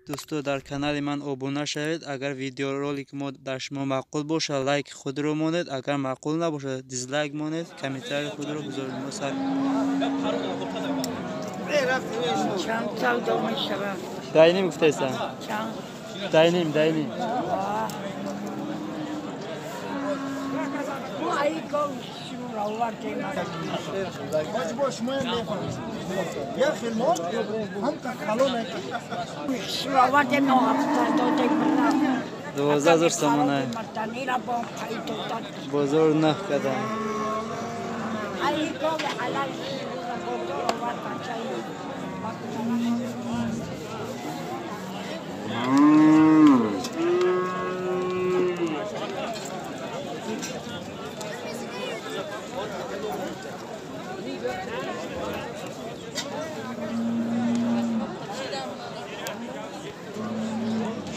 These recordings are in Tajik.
Дӯсто, дар канали ман обуна шавед. Агар видеоролики мо дар шумо маъқул бошад, лайк худро монед. Агар маъқул набошад, дизлайк монед. Комментарий худро гузоред. Мо сар Чанд савдо мешавад? Дайним гуфтаисан. Дайним, дайним. 12,000 сомона. Бозор нах кардам.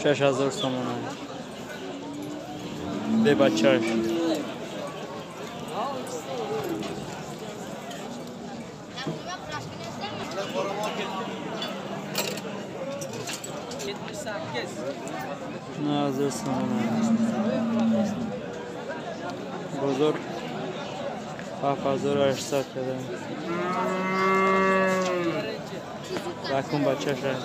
6,000 сомона. Бебачаш. 9,000 сомона. Бозор 7,800 кардам. Якум бачаша.